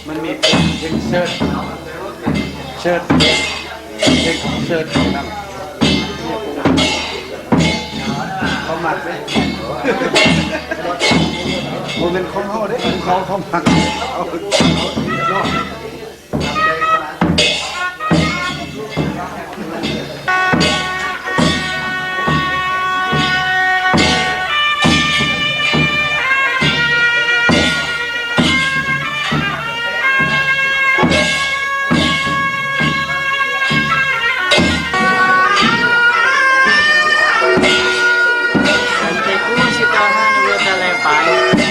มันมีเพลง เพลงเชิด เชิด เพลงของเชิดของนั่น เขามักไหม บ่แม่นของเฮาเด้ ของเขา เขามัก เอา เอา เนาะ Thank you, sit down, ha, we'll tell them bye.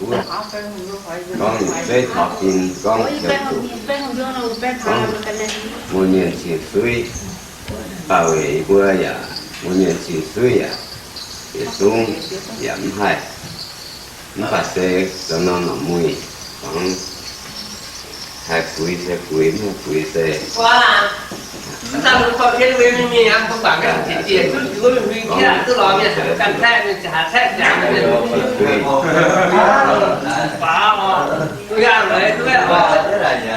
Wuov, gorngv zeiv taux fin gorngv ziouc zuqc gorngv mbuo mienh cing suiv, baac weic mbuo yaac mbuo mienh cing suiv yaac yietc zungv yaac mv haih. Mv baac se zoux norm norm muih, gorngv haih fuix se fuix, mv haih fuix se Hnamv mbuo ganh nyei buonv-sin, hnamv mbuo hnangv, hnamv mbuo ganh nyei buonv-sin. Mienh gorngv, mv gaengh, gorngv dorngc, mv gaengh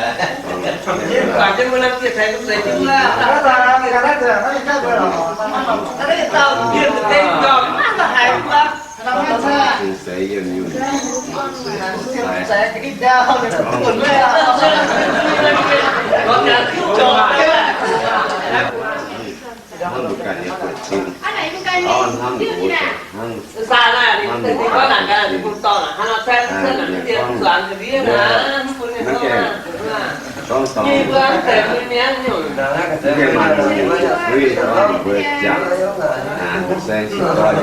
maaih mienh cing suiv gorngv mbuo jangx, se gorngv gorngv jangx,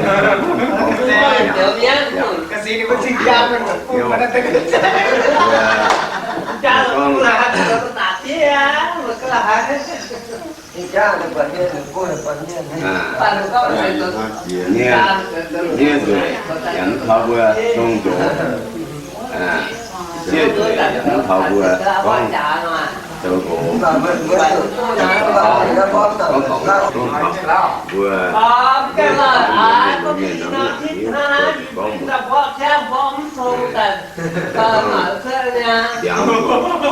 jangx, jangx, mbuo gorngv miev, miev nzueic yaac mv taux mbuo zong ndoqc. Sieqv nzueic yaac mv taux mbuo gorngv zoux nqox. Gorngv, gorngv, gorngv taux mbuo mienh, mienh nor mv nangc hiuv gorngv mbuo ndiangx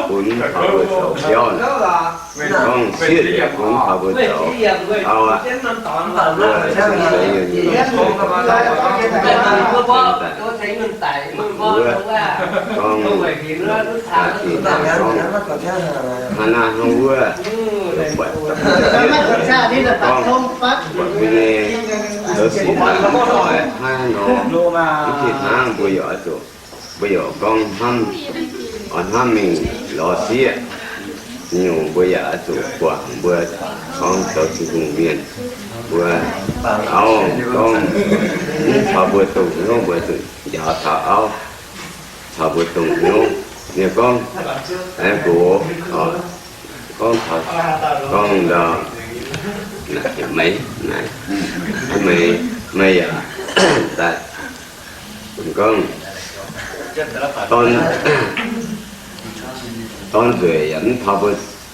bun mv taux mbuo zoux biauv nor. Gorngv sieqv nzueic bun mv taux mbuo zoux auv aqv. Mbuo cing seix nyei mienh, mbuo gorngv, da'nyeic gorngv, hnangv naaiv hnangv wuov, buatc, gorngv buatc mbuo nyei zoux sic daaih mv doix hnangv nor, mv fih hnangv mbuo yaac oix zuqc, mbuo yaac gorngv hnamv, oix hnamv mingh lorz sieqv nyungc, mbuo yaac oix zuqc guangc mbuo gorngv zoux Tin-Hungh mienh. Mbuo auv gorngv mv taux mbuo dongh hnyouv, mbuo zuqc njaaux taux auv, taux mbuo dongh hnyouv. Ninh gorngv, aengx nqox, gorngv taux, gorngv ndau, naaic meih, naaic, meih, meih yaac daaih gorngv dorn, dorn nzueic yaac mv taux mbuo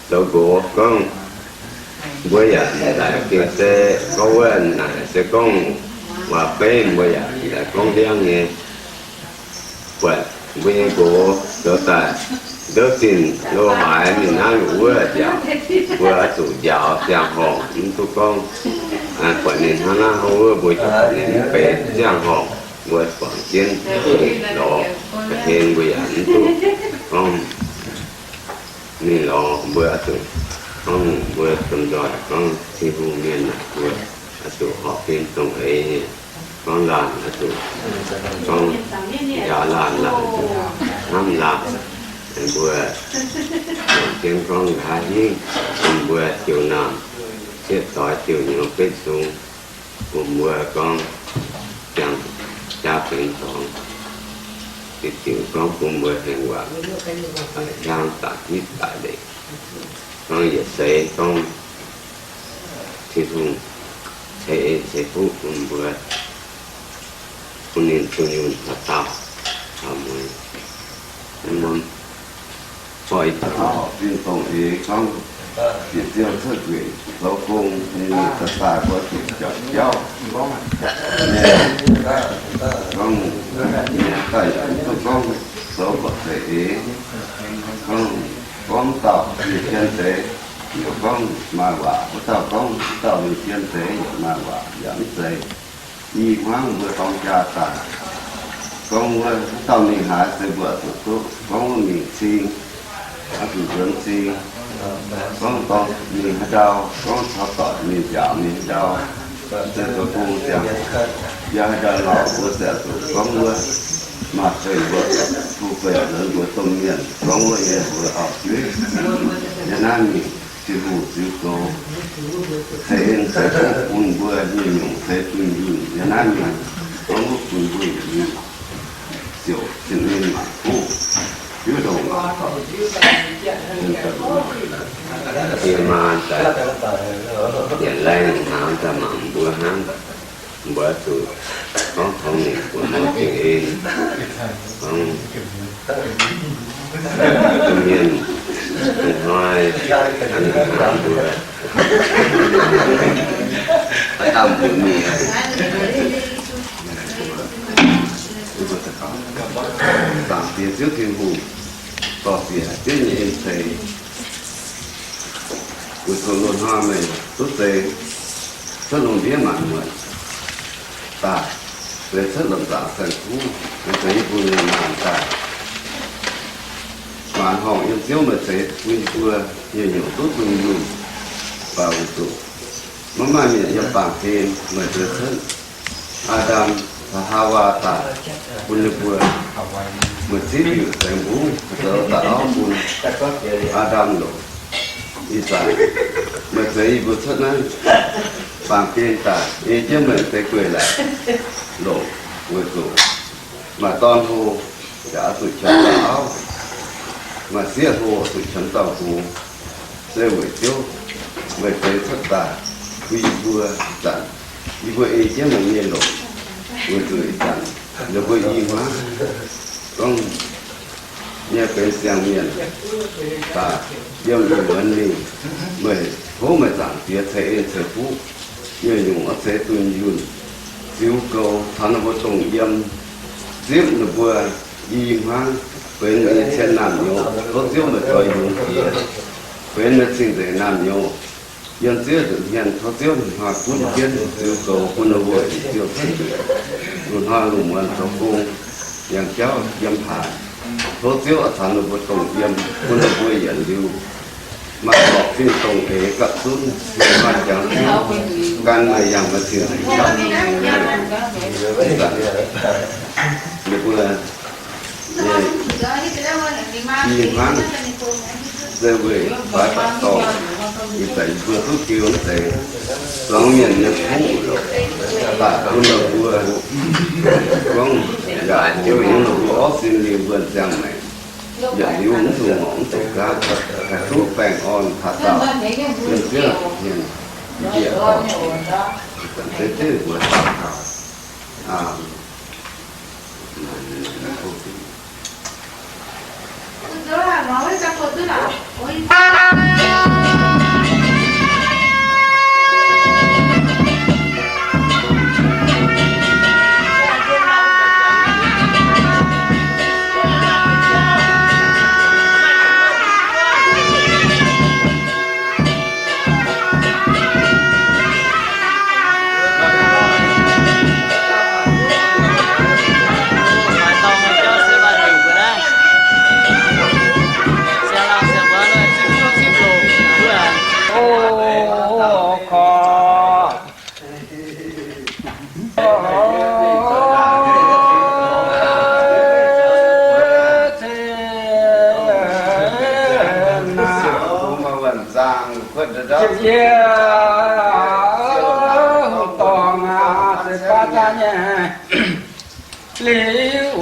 zoux nqox gorngv, mbuo yaac daaih gengh se gorngv wuov naaic se gorngv waac-beiv, mbuo yaac daaih gorngv ndiangv nyei. Buatc mbuo nyei nqox zoux daaih ndouv zinh lo haaix mingh naaiv wuov nziaauc, mbuo oix zuqc njaaux ziangh horngc, mv duqv gorngv buatc ninh hnangv naaiv hnangv wuov, mbuo zuqc ninh mv benx ziangh horngc, mbuo guangc jienv lorz ga'hlen, mbuo yaac mv duqv gorngv ninh lorz, mbuo oix zuqc gorngv mbuo domh nzoih gorngv Tin-Hungh mienh naaic, mbuo oix zuqc horpc fim dongh eix nyei, gorngv laanh oix zuqc gorngv njaaux laanh, laanh hnamv laanh. Mbuo longc jienv gorngv nqa'haav hingv bun mbuo jiu-naamh, sieqv doix diuh nyouz betv sung, bun mbuo gorngv ziangh jaav benx dorngx, diuc diuc gorngv bun mbuo hengx waac, daic hiaang daic hitv daic leic, gorngv yietc seix gorngv Tin-Hungh ceix en ceix fuqv bun mbuo, bun ninh dunh yunh taux daauh taux mueiz. Mv, mv, fin dongh eix gorngv bieqc ziouh cuotv nzueic zoux gong, ninh daaih daaih mbuo zuqc jauv jauv gorngv, gorngv daaih yaac mv duqv gorngv zoux buatc zeiv eix, gorngv, gorngv dauh ninh zien deix yaac gorngv maaih waac, wuov dauh gorngv dauh ninh zien deix yaac maaih waac, yaac mv zeiz. Ih hmuangv mbuo dorng jaa daaih, gorngv wuov dauh mingh haaix se mbuo zuqc duqv gorngv wuov mingh cing, oix zuqc nzuonx cing. Gorngv dorngx mingh haaix ndau, gorngv caux doic mingh nziaauc mingh haaix ndau, se zoux gong ziangh, yiem haaix ndau lorz mbuo se zuqc gorngv wuov maaih fei mbuo, fu fei nzuonx mbuo domh mienh, gorngv wuov nyei mbuo auv-juiv. Yiem naaiv mingh Tin-Hungh ziux goux ceix en ceix fuqv bun mbuo nyei nyungc ceix dunh yunh. Yiem naaiv mingh gorngv wuov bun mbuo nyei ziouc zinh Mbuo zuqc gorngv taux mengh buoz mor zingh en, gorngv domh mienh hnoi, mbuo, mbuo mienh, Zaangc Diex Ziouv Tin-Hungh dorh bieqc haic jienv nyei en ceix. Weic zuqc loz-hnoi meih duqv zeix cuotv lungh ndiev maanc muotc daaih, zeix cuotv lomc nzaangc saeng-kuv, zeix yie mbuo nyei maanc daaih. Maanc horngc yiem Ziouv meih zeix bun yie mbuo nyei nyungc duqv dunh yunh, baac weic zuqc maiv maaih mienh yiem baamh gen meih zeix cuotv Aa^ndam caux Haawaa daaih bun ninh mbuo. Meih zipv Liuc Saengx Mbungv zoux daaih auv bun Aa^ndam longc. Ih zanc meih zeix yie mbuo cuotv naaiv baamh gen daaih, ei jienv meih deix gueic laaix longc weic zuqc maaih dorn hlo yaac oix zuqc qanx dauh auv, maaih sieqv hlo oix zuqc qanx dauh gox. Se weic Ziouv meih zeix cuotv daaih bun yie mbuo ih zanc, yie mbuo ei jienv meih nyei longc, weic zuqc ih zanc ninh mbuo i hmuangv gorngv nyei benx siang-mienh daaih yiem ih muonz mingh, meih tov meih Zaangc Diex ceix en ceix fuqv, nyungc-nyungc oix zeix dunh yunh, ziux goux caux ninh mbuo dongh yiem, zipv ninh mbuo i hmuangv benx nyei cien naamh nyouz. Tov Ziouv meih zoix yungz jiex, benx meih cing-nzengc naamh nyouz. Yiem Ziouv nza'hmien tov Ziouv hnoi gunv jienv ziux goux bun ninh mbuo i ziouc cing-nzengc. Lungh hnoi lungh muonz zoux gong, yangh jauv yiem haaix, tov Ziouv oix caux ninh mbuo dongh yiem, bun ninh mbuo yietc liuz maaih horpc zingh dongh eix gapv zunv, maaih jangx zunv, gan meih yangh meih cing-nzengc gapv. Ninh mbuo i hmuangv se weic baaix baac dorngh, ih zanc yie mbuo duqv jiu mv zeiz zuangx mienh nyei kuv, daaih bun ninh mbuo gorngv yaac jiu yungz ninh mbuo orv sin liuz mbuo ziangh maengc, yietc liuz mv zuqc ngorc mv zuqc nqaatv, haih duqv baengh orn taux daauh, yiem Ziouv nza'hmien njiec dorh, deix deix mbuo daux gaux. Aamen. Liuz,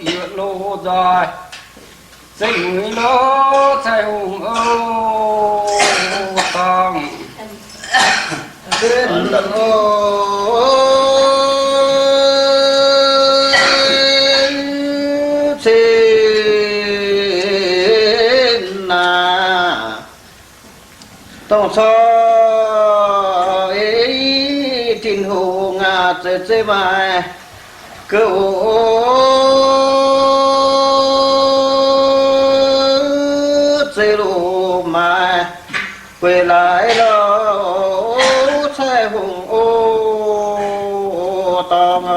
yuoqc loz nzoih, se muiz lov cai hungh oc, dorngh. Cin naaic, dongh corc ei Tin-Hungh aac, zeiz zeiv maaih gouv oc, zeiv loz-maaih gueic laaix lorh cai hungh oc, dorngh oc.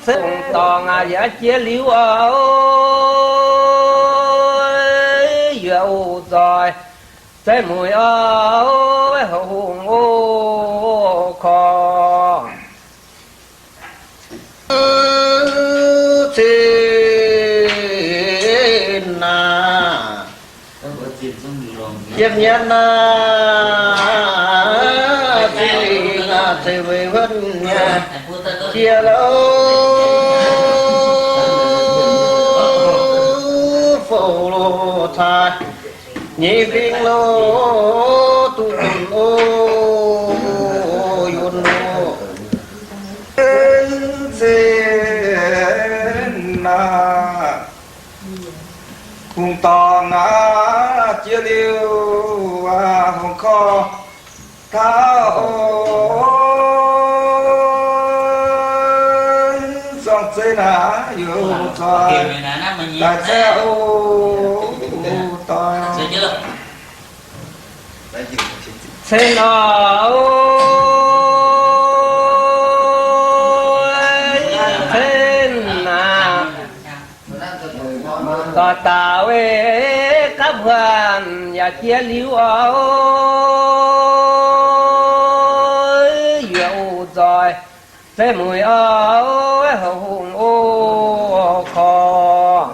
Ceng dorngh aac, yaac jiex liuz oc, yuoqc oc nzoih, zeiv muiz oc, houv hungh oc, korv. Yiem nyanc naaiv, zinh lingh naaiv, zeiv mueiz wuonv nyei jiex louh, fouv loh cai, nyei fingx loh, duqv bun o, yunh loh. Cen naaiv, hungh dorngx aqv, jiex liuz aqv, hungh korv taux o, zuangx zeiv naaiv youc zoih daaih caeqv o, doix. Cen oc, cen naaiv, dorh daaih weih gapv huaanh yaac jiex liuz oc, yuoqc o zoih zeiv mueiz oc, houc hungh o korv.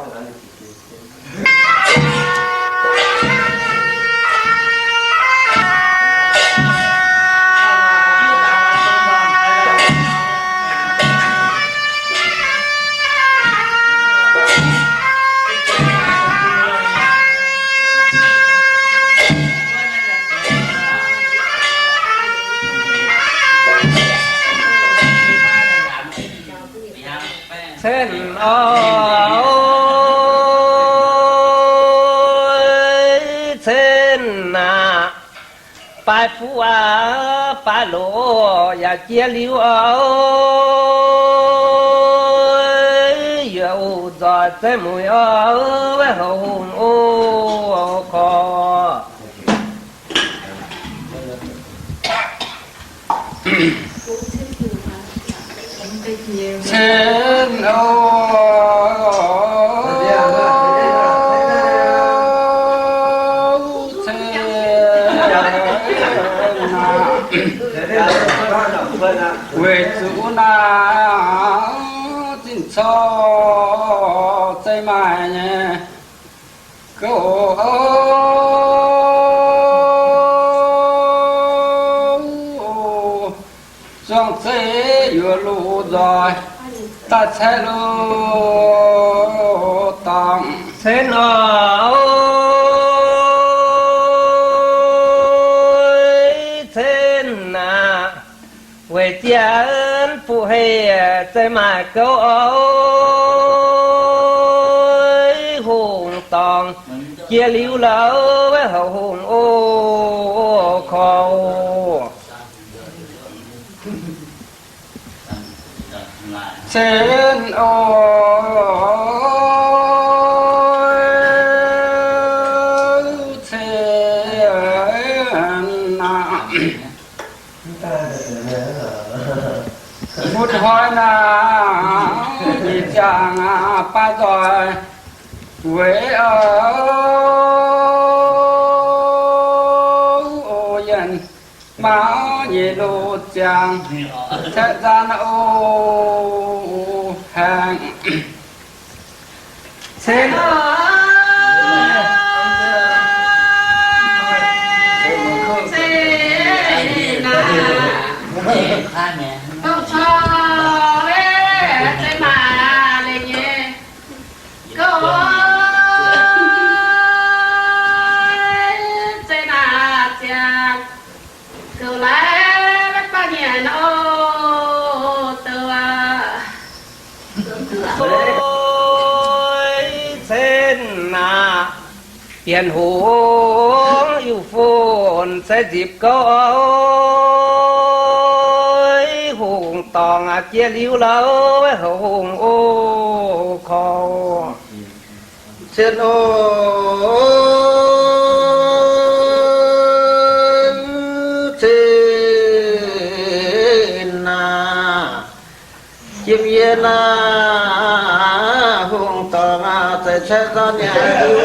Cen oc, cen aqv, baaix fuqv aqv, baaix loh yaac jiex liuz oc, yuoqc o nzoih zeiv mueiz oc, houc hungh o korv. Cen oc, cen aqv, weic zuqc naaiv zinh corc zeiv maaih nyei gouv oc. Zuangx zeiv yuoqc loh nzoih daaih caeqv loh dorngx. Cen oc, cen aqv, weic ziangx fuqv hei zeiv maaih gouv oc, hungh dorngx jiex liuz lorqc, houc hungh o korv. Cen oc, cen aqv, mbuo hnoi naaiv nyic ziangh baav nzoih weic oc, yienh maux nyei loz ziangh caeqv nzanv o haengh. Cen oc, cen aqv, dongh corc zeiv maaih leiz nyei gouv, zeiv naaiv ziangh gouv laaix maiv baac nyanc oc, douc aac. Oix cen aqv, Bienh Hungh Iu-Fun ceix nzipc gouv oix, hungh dorngx aqv jiex liuz lorqc, houc hungh o korv. Cien oc, cien aqv, jiem yie naaiv hungh dorngx aqv, zeix caeqv nzanv nyanc liuz,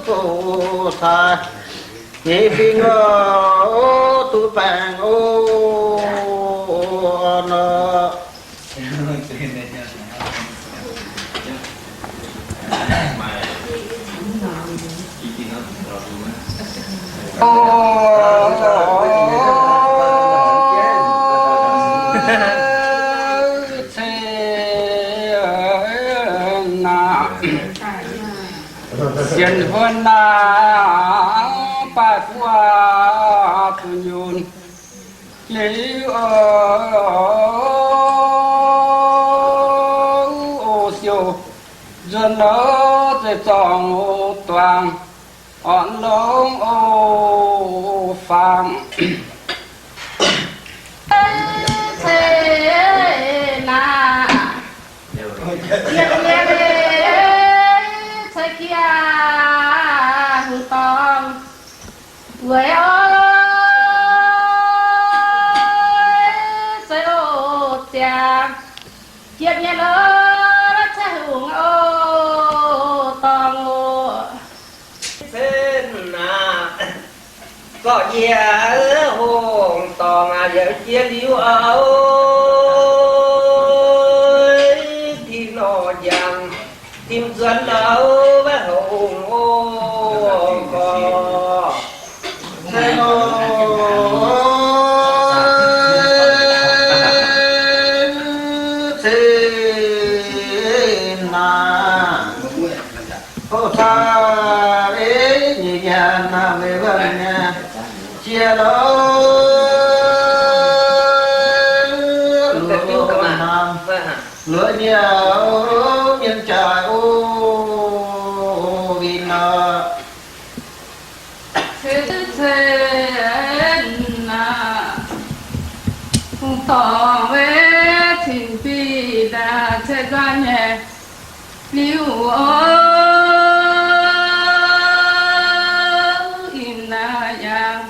bouh caaix nyei fingx oc, duqv baengh oc nor. Cen naaic, sienx huon naaic, baaih fuqv aqv, zuqc nyunc liuz, o siouc nzuonx nor, zeiz zorngh duangc orn longx oc fangx. Cen naaic, yietc yietc ceix giangh dorngx weic oix se oc ziangx. Jiex mienh oc, ceix hungh oc dorngx oc. Cen naaic, zorqv yie hungh dorngx aqv, yie jiex liuz oc, tin nor njang, tin nzuonx oc, maiv houc oc gorx. Cen naaic, o caa, nyic nyanc naaic weic wuonh nyei, jiex loh, luoqc hnamv, luoqc nyei mienh jaaix o, win nor. Cen naaic, hungh dorngx weic cing-mbic daaih ceix nzuonx nyei liuz oc, ih naaic yangh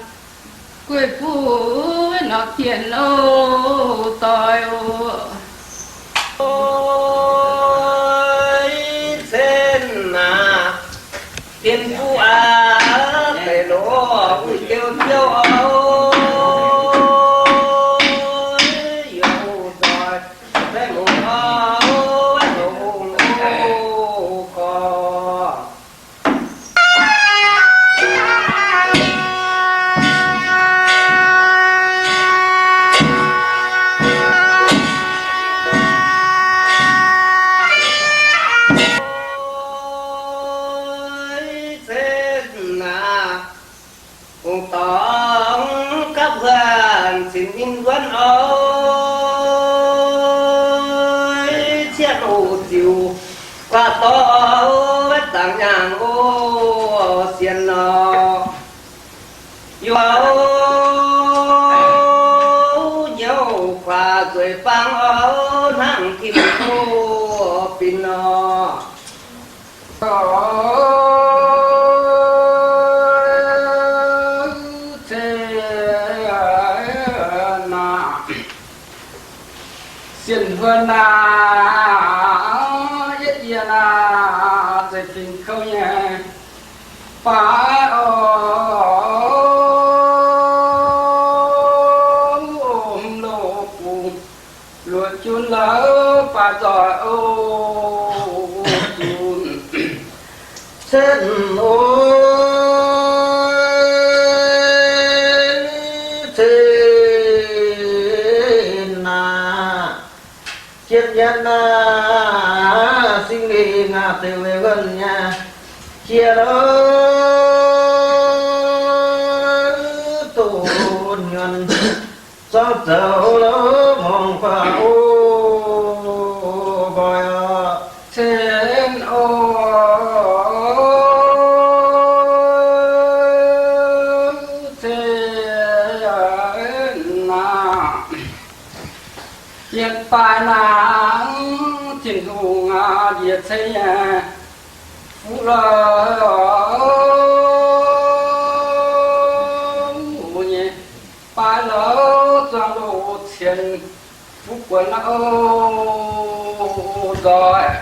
gueiv buv norm jienh oc doic oc. Cen naaic, jienh buv aqv, deix loz uix jiouv ziouv oc, yaac doic, maiv longx oc, maiv longx oc gorx. Cen naaic, hungh dorngx gapv wuonh cin ninh nzuonx oc, cien oc ziux guaax dorh maiv dangx nyaangc oc, sienx nor. Yaac nyouz kuaax zueiz fangx oc, hnangv tim oc binc nor. Cen naaic, sienh huon naaic, yietv yie naaic, zeiz fingx kouv nyei baav oc, hmz loz bungx luoqc junv la'baaix nzoih oc, zunc cen oc, cen naaic, jien nyanc naaic, singx lingh aqv, deix weic wuonh nyei jiex loh, doqc nyuonh zorngv zoux loh, hmuangx guaax oc, nqoi oc, cen oc, cen naaic. Yietc baaix naaic, Tin-Hungh aac, njiec ceix nyei fuqv loh nyei baav loh, zuangx loh cien fuqv buonc oc nzoih.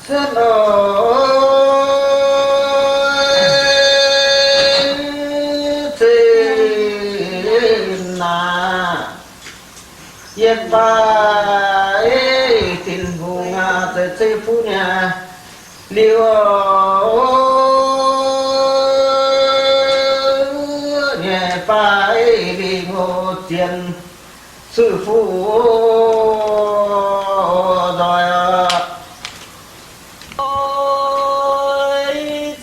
Cen oc, cen naaic, yietc baaix Tin-Hungh aac, ceix ceix fuqv nyei liuz oc, Zuqc fuqv nzoih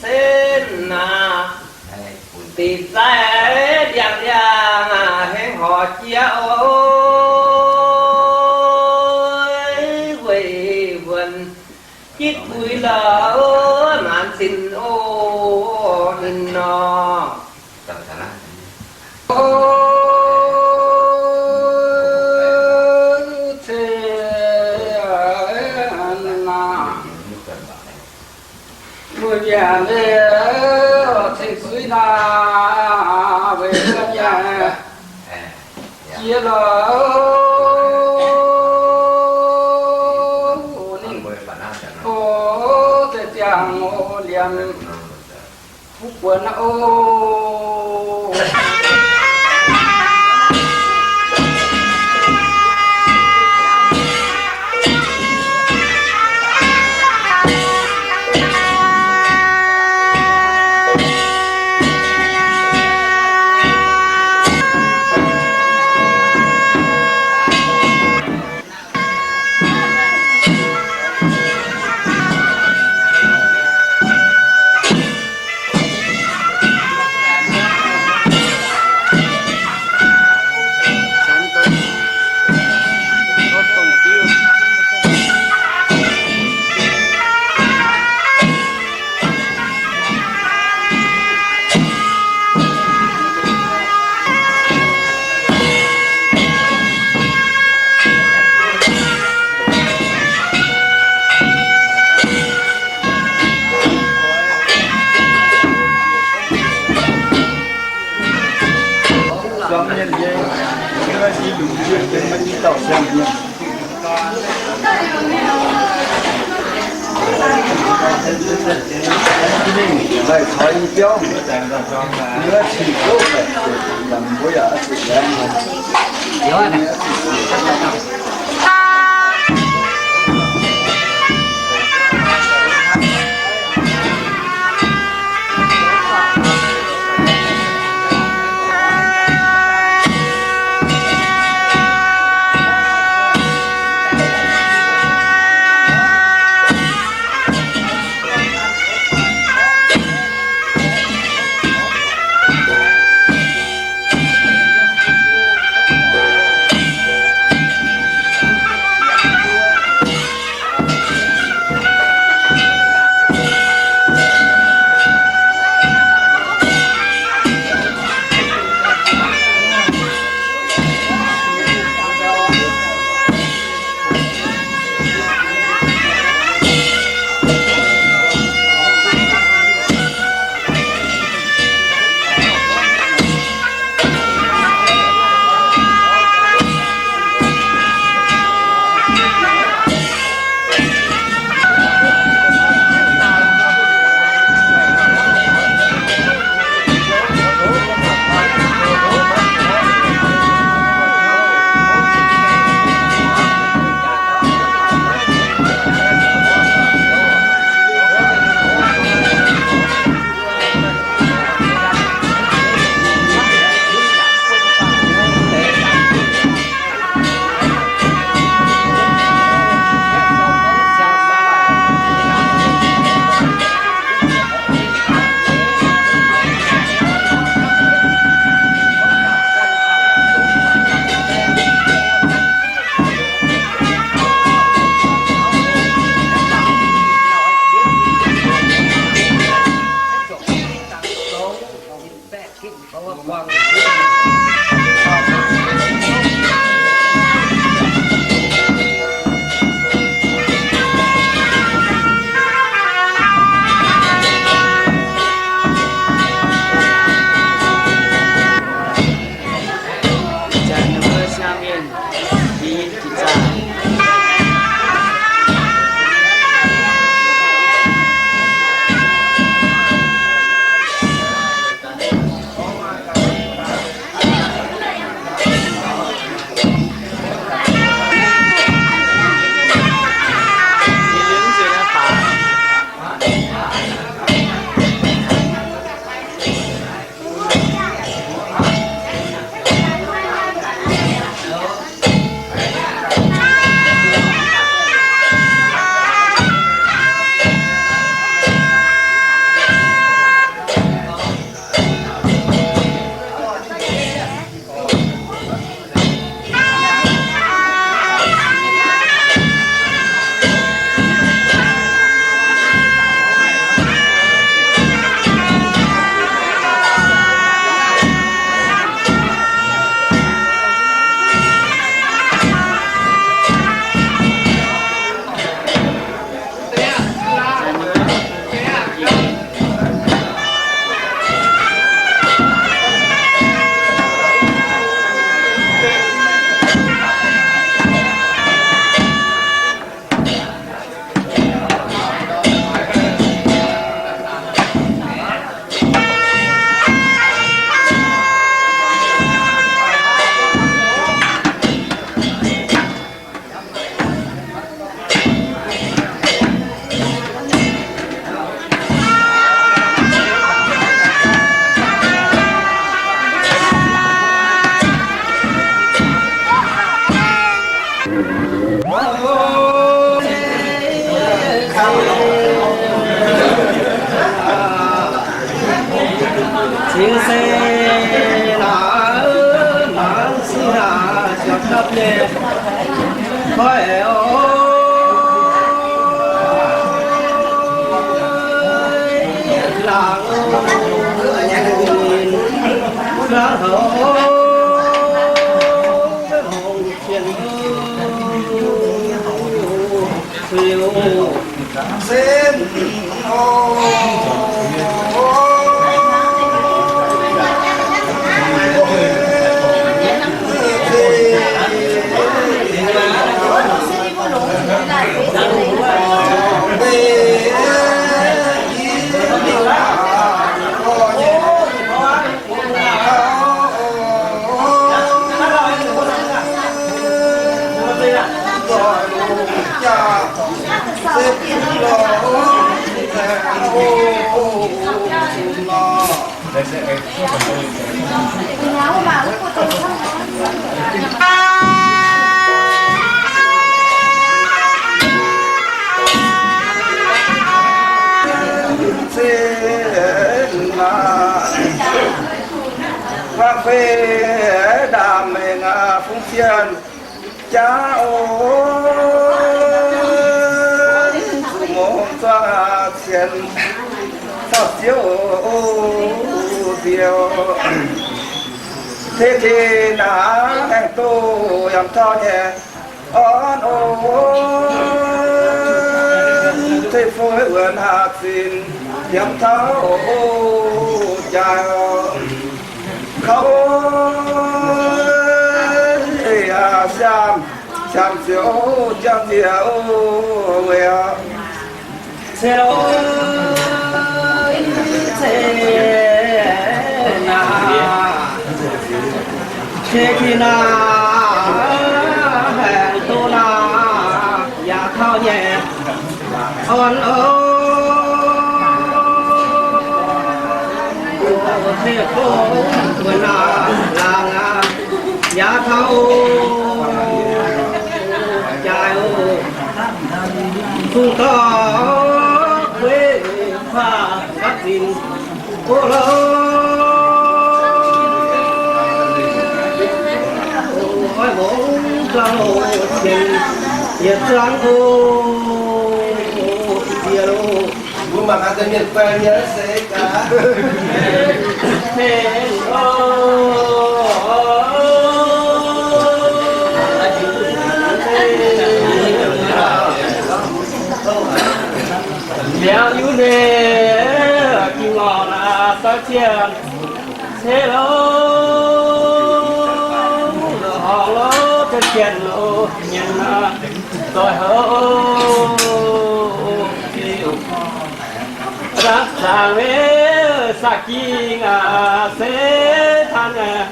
cen aac, deic zaih ndiangx-ndiangx a'heng horc jiex oc. Weic wuonh jitv tuix lorh maanc zinh oc, ninh nor. Mbuo nyanc cing-suiv naaic weic mbuo nyanc jiex lorh. Ninh o, zai ziangh o, liemh fuqv buonc oc. Cingx se naaic mangc sic naaic ziepc dapv nyei koiv oc. Laangz oc, laangz oc, hongh cien oc, suiv oc. Faqv fei ndaamv-mengh fungx cien jaav oc, zuqc mouc zuangx cien caux ziouv oc, ziouv. Tei tei naaiv aengx doh yaac taux nyei orn oc, tei fo wuonx haaix zinh yaac taux oc, jaaix oc. Kaux, siaam, siaam ziouc jangx njiec oc, weic oc. Cien oc, cien aac, cien kin aac, haengx doqc naaic yaac taux nyei orn oc. Cien oc, wuov naaic laangz aac, yaac taux oc, jaaix oc. Zungh dorh kuiv faah gapv zinx oc loh. Oix mbungx zuangx oc, cien yietc zuangx oc, ziex loh. Mbuo mangc gaax deix mienh guai nyei se gaax. Liangx yunv ninh, Ging-Orqc naaic daaih cien ceix loh, horngc loh, cien cien loh, nyienz naaic doic houx. Dangv zaangc miev saah-ging aac, se tan aac,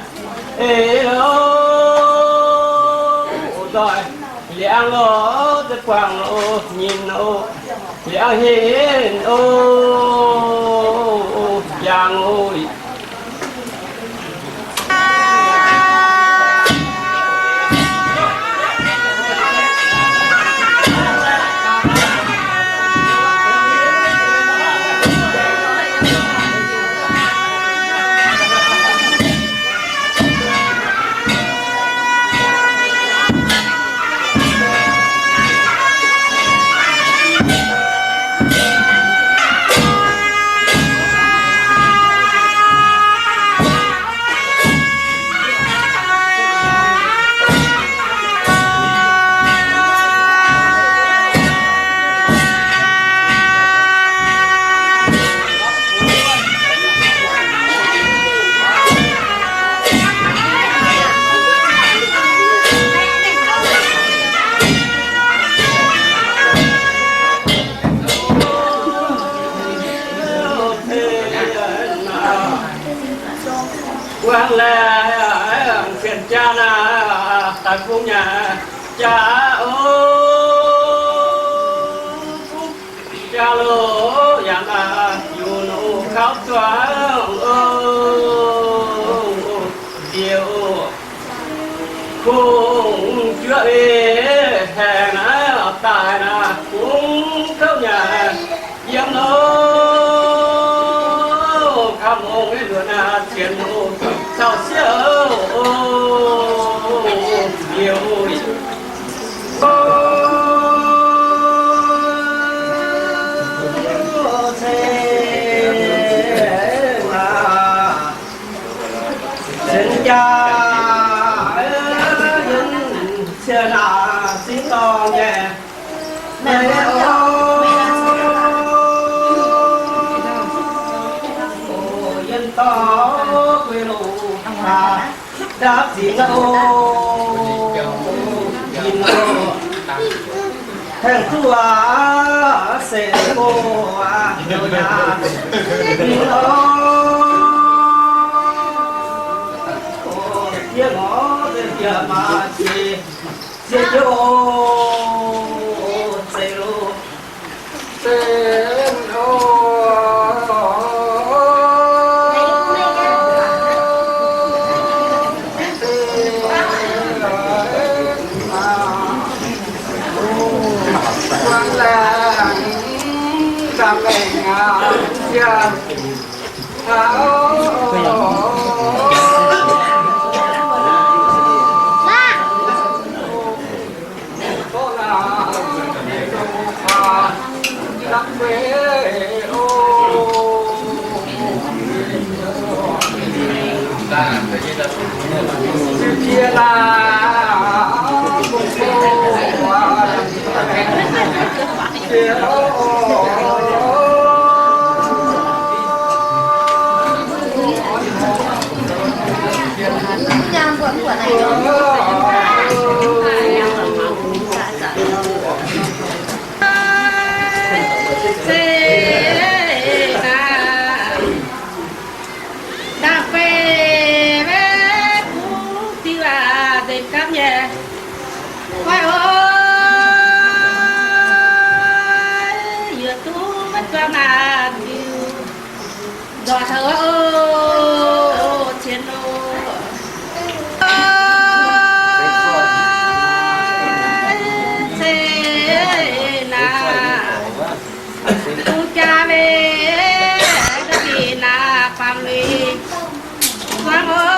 eix loh, doic liangx loh, za'buangh loh, nyinc loh, liangx henv oc, yangh oc. Wuov laengz cien jaa naaic, daaih bung nyanc jaa oc. Jaa loh, yaac naaic yunc oc, kaux zuangx oc, diuc kungx juov ei Taux sieqv oc, liuz ceng jaa, cien aac, zingh dorngh nyei. Yien dorh guei loz-hnoi ndaapv zingx oc, yinh oc, tengx duqv aac, se go aac, yinh oc, yie ngorc deix bieqc maaih jiex. Ziex jienv oc, zeiz loh, zeiz oc. Zuangx laengz daaih maengc aqv, yie Ndaangc fei maiv kuv diuh aac, nzengc gapv nyei. Guai oc, yuoqc duqv maiv zuangx naaic diuh nzoih houc oc, cien oc. Ceng naaic, duqv jaa leiz, mingh naaic baamh lui zuangx oc,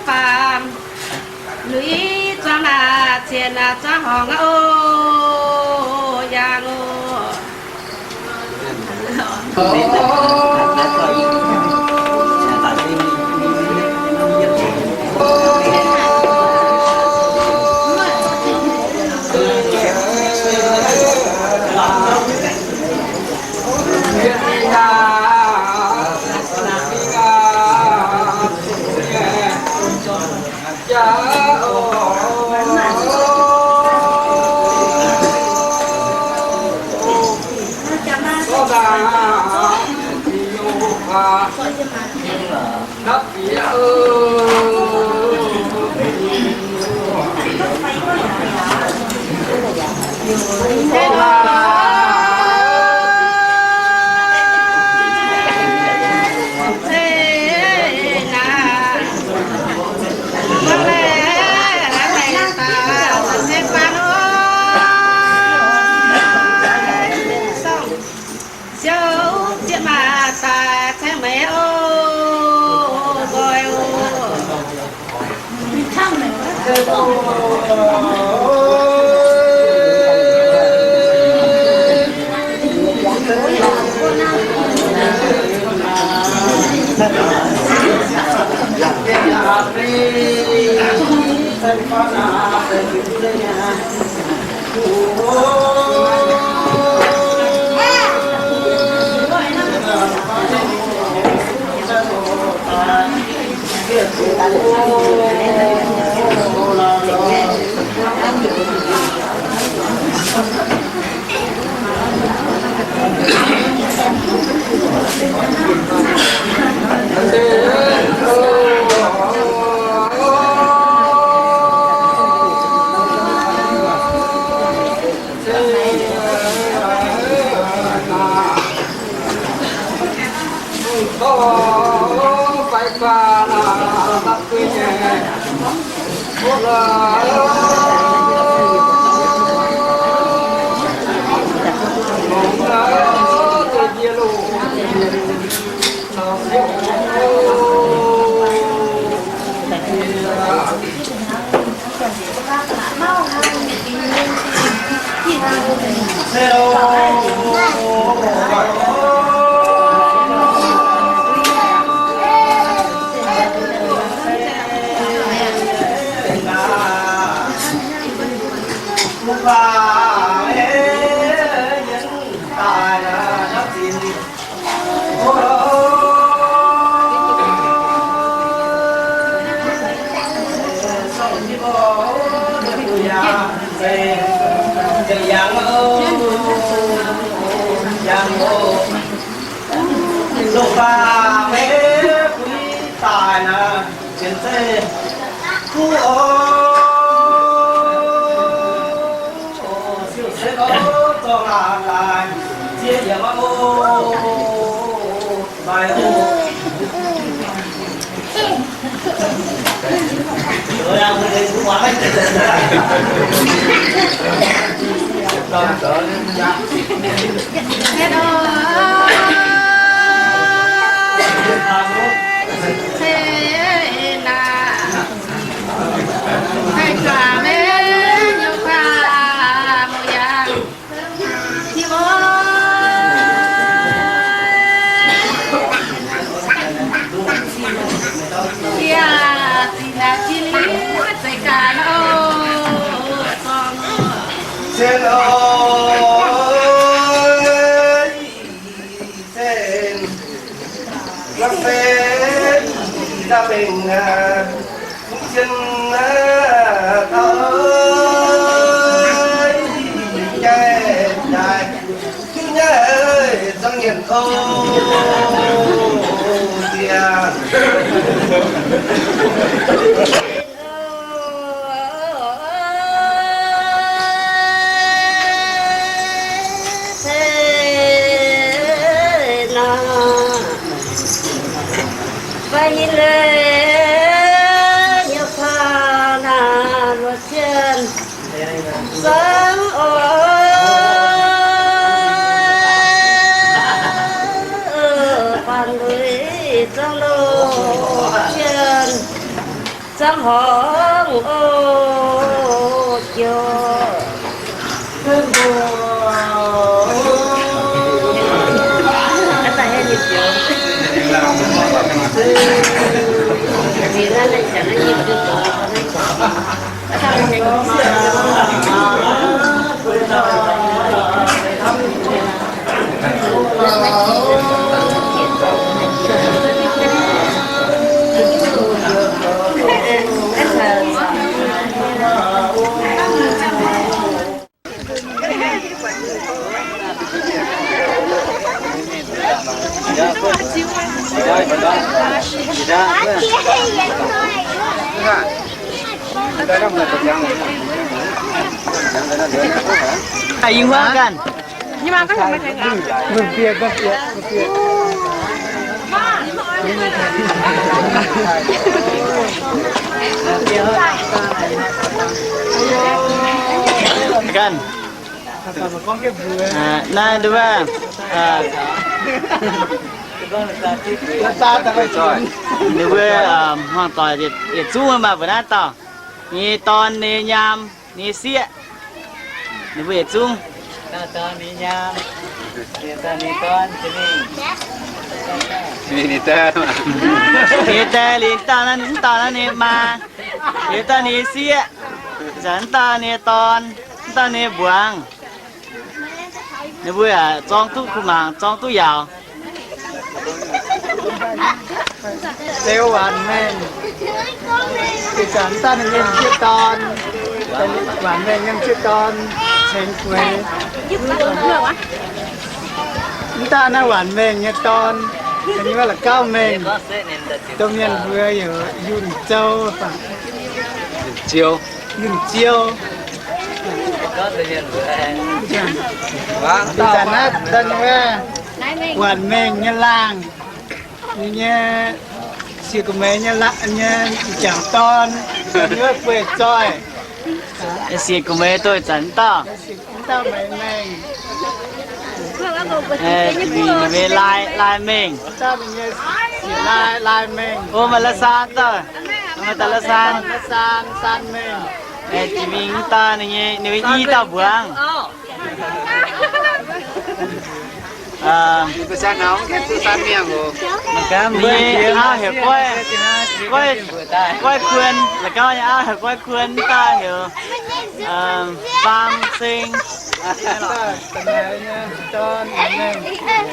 baamh lui zuangx naaic cien naaic zuangx horngc oc, yangh oc. Siou zieqv maaih daaih caengx meih oc, nqoi oc. Ih huaav ganh. Ganh. Naaiv nduov, ninh mbuo hmuangx doic yietc zungv mv baac mbuo naaiv dauh, ninh dorn, ninh nyaam, ninh sieqv, ninh mbuo yietc zungv. Ninh die, ninh dauh, mv dauh naaiv ninh maa, ninh dauh ninh sieqv, mv dauh ninh dorn, mv dauh ninh mbuangz. Ninh mbuo yaac zorng duqv kuh mangc, zorng duqv yaauc. Liuz waanc mengh, ih zanc mv dauh ninh nyei m'sieqv dorn, waanc mengh nyei m'sieqv dorn, cengx gueix. Mv dauh naaiv waanc mengh nyei dorn, ninh wuov la'gauv mengh, domh mienh mbuox heuc Yunh Zou. Yunh Ziou. Ih zanc naaiv daaih nyei wuov waanc mengh nyei laangh, ninh nyei sieqv gu'meix nyei laangh nyei m'jangc dorn, ninh wuov bueix zoih. Sieqv gu'meix doix zanc dauh. Mv dauh meix mengh, lai, lai mengh. Mv dauh ninh nyei sieqv lai, lai mengh. O, maaih la'saang dauh. Daaih la'saan, la'saan mingh. Jiex mingh mv daaih ninh nyei, ninh i dauh mbuangz. Ninh nyei auv heuc Goiv, Goiv, Goiv Kuon, la'gauv nyei auv heuc Goiv Kuon, mv daaih heuc Faam Seng.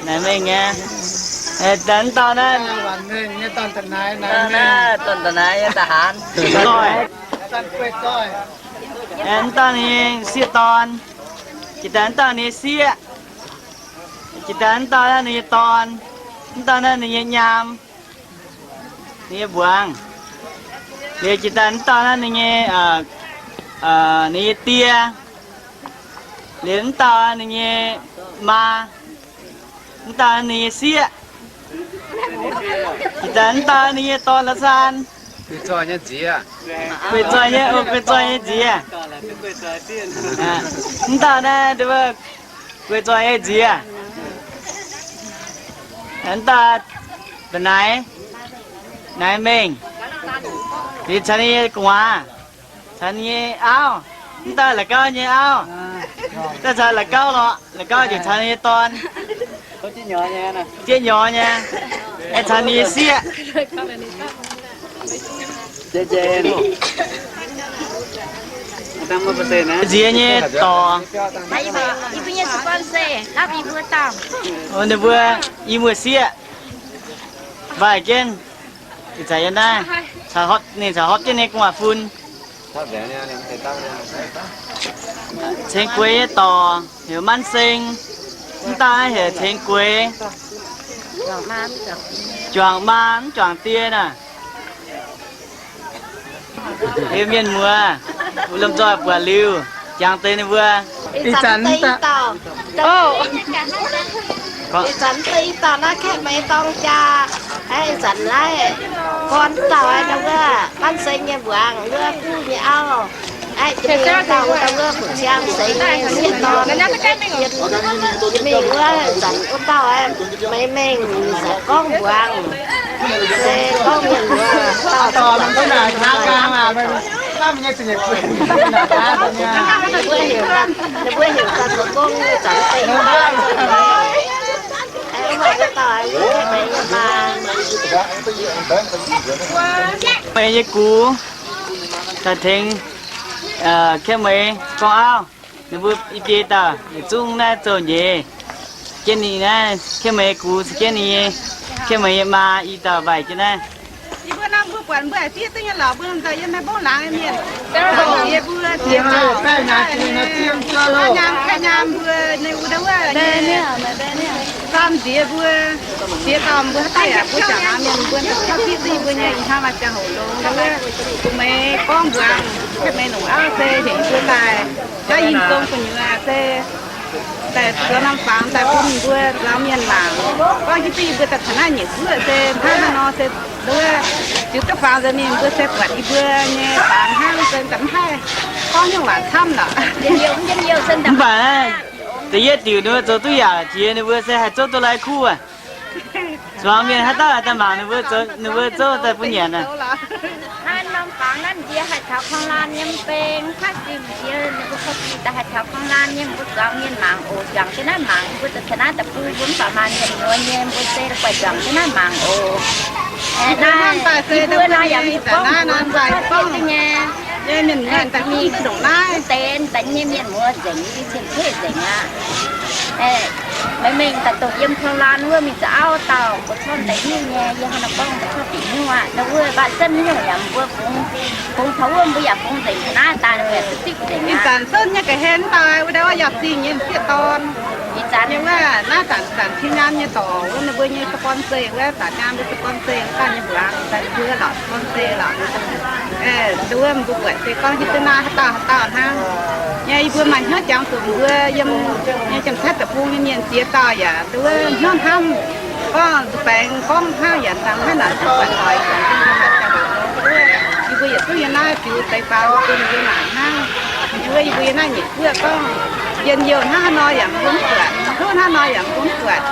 Naaic Mengh nyei. Mv dauh naaiv, mv dauh ninh nyei sieqv dorn. Jiex daaih mv dauh ninh nyei sieqv. Jiex daaih mv dauh naaiv ninh nyei dorn. Mv dauh naaiv ninh nyei nyaam, ninh nyei mbuangz. Liuz jiex daaih mv dauh naaiv ninh nyei, ninh nyei die. Liuz mv dauh ninh nyei maa. Mv dauh ninh nyei sieqv. Jiex daaih mv dauh ninh nyei dorn la'saan. Guei zoih nyei, guei zoih nyei nziex. Mv dauh naaiv guei zoih nyei nziex. Mv dauh ba'naaiv, Naaiv Mengh. Liuz caux ninh nyei gu'nguaaz, caux ninh nyei auv. Mv dauh la'gauv nyei auv. Daaih caux la'gauv lorqc, la'gauv ziouc caux ninh nyei dorn. Zieqv nyorx nyei, caux ninh nyei sieqv. Nziex nyei dorc. Ninh mbuo i muoz-sieqv. Mbaih jienv, ih zanc yiem naaiv, ninh caux hopv jienv nyei gu'nguaaz-fun. Ceng gueix nyei dorc heuc Manv Seng, mv dauh heuc Ceng Gueix. Juangc maa mv juangc die naaic. Liuz mienh muoz, wuov lomh nzoih buatc liuz, jangx deix ninh mbuo. Ih zanc deix dauh naaiv Kaeqv Meix dorng jaa, ih zanc naaiv gorn dauh naaiv wuov Manv Seng nyei mbuangz wuov guv nyei auv. Ih zanc dauh wuov Kuv-Ciang Seng nyei sieqv dorn, mingh wuov zanc wuov dauh Meix Mengh, gorngv mbuangz, se gorngv mienh muoz dauh ninh mbuo heuc, ninh mbuo heuc Zanc Zoux Gong nyei zanc deix. Meix nyei gux daaih tengx Kaeqv Meix gorngv auv. Ninh mbuo i biei dauh yietc zungv naaiv zouh nyeiz. Jienv ninh naaiv Kaeqv Meix gux, se jienv ninh nyei, Kaeqv Meix nyei maa i dauh mbaih jienv naaiv. Yie mbuo nor mbuo buatc mbuo haic fiev duqv nyei lorqc, mbuo lomh nzoih yiem naaiv mbongv laangz nyei mienh. Nziex mbuo, nziex mbuo, nyaam, nyaam mbuo, ninh wuov, wuov, saam nziex mbuo, ziex dauh mbuo haaix dauh yaac mbuo jangc hnaangx mienh mbuo cuotv fiev duqv yie mbuo nyei, ih hnoi maaih ziangh hoc longx, wuov, Meix gorngv mbuangz, Kaeqv Meix longc auv se heuc yie mbuo daaih jauv yinh zong gu'nyuoz se daaih zoux norm fangx daaih bun mbuo laangz mienh mangc. Gorngv hiuv duqv yie mbuo daaih taux naaiv nyiec guoqv se hnangv haaix nor se wuov, ziux duqv fangx nzengc mingh mbuo se buatc yie mbuo nyei fangx hnangv se daaih mv haih gorngv nyungc waac camv lorqc. Mv baac naaiv da'yietv diuc ninh mbuo zoux duqv yaac jiex ninh mbuo se haih zouv duqv lai kuv aqv. Zuangx mienh haaix dauh daaih mangc ninh mbuo zoux, ninh mbuo zouv daaih bun nyanc aqv. Hnangv norm fangx naaiv nziex haih taux korn-laanh nyei mbeng, hnangv jiex ninh mbuo korv-fih daaih haih taux korn-laanh nyei, mbuo zuangx mienh mangc oc. Juangc jienv naaiv mangc, mbuo daaih taux naaiv deic-bung mbuo mv baac maaih mienh muoz nyei, mbuo se daaih buatc juangc jienv naaiv mangc oc. Naaiv mbuo yie mbuo nor yaac mv gorngv mbuo korv-fih nyei. Nyei mienh muoz daaih mingh duqv ndongc naaiv deix daaih nyei mienh muoz nzengc, yie cien-ceqv nzengc aqv. Meix mingh daaih dongh yiem korn-laanh wuov mingh za'auv dauh mbuo corc daaih hiuv nyei, yie hnangv naaiv gorngv mbuo corc daaih hiuv aqv. Ndau wuov mv baac zunv nyungc yaac mbuo fungx, fungx taux wuov mbuo yaac fungx nzengc, naaiv daaih mbuo yaac duqv zipv nzengc aqv. Ih zanc zunv nyei ga'hlen daaih wuov, ndau wuov yaac zingh nyei m'sieqv dorn. Ih zanc nyei wuov naaiv zanc, zanc cin nyaam nyei dorc wuov, ninh mbuo nyei sponsor wuov, zanc nyaam mbuo sponsor wuov, daaih nyei mbuangz daaih mbuo lorqc sponsor lorqc. Ndau wuov mbuo buatc se gorngv hiuv duqv naaiv haaix dauh haaix dauh hnangv. Nyei yie mbuo maaih hnyouv jangx zuqc mbuo yiem nyei Janx-Taiv deic-bung nyei mienh ziex dauh yaac ndau wuov hnyouv hnamv, gorngv nzuih baengx gorngv hnangv yaac dangh haaix naaic duqv buatc doic. Yie mbuo yietc zungv yiem naaiv ziux deix faaux bun yie mbuo mangc hnangv. Yie mbuo, yie mbuo yiem naaiv nyiec guoqv gorngv njien-youh hnangv haaix nor yaac mbuo mv buatc, hluv hnangv nor yaac mbuo mv buatc.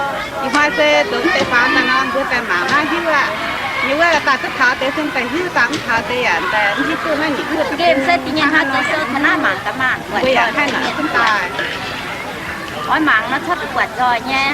Ih hnoi se zoux deix faaux daaih nor mbuo daaih mangc naaiv hiuv aqv. Yie Daaih duqv taux deix, daaih hiuv daaih mv taux deix yaac daaih mv hiuv duqv naaiv nyungc. Nqemh se da'nyeic hnoi zoux sou taux naaiv mangc gaax maah. Mbuo yaac haih naaic duqv daaih. Oix mangc nor cuotv duqv buatc nzoih nyei.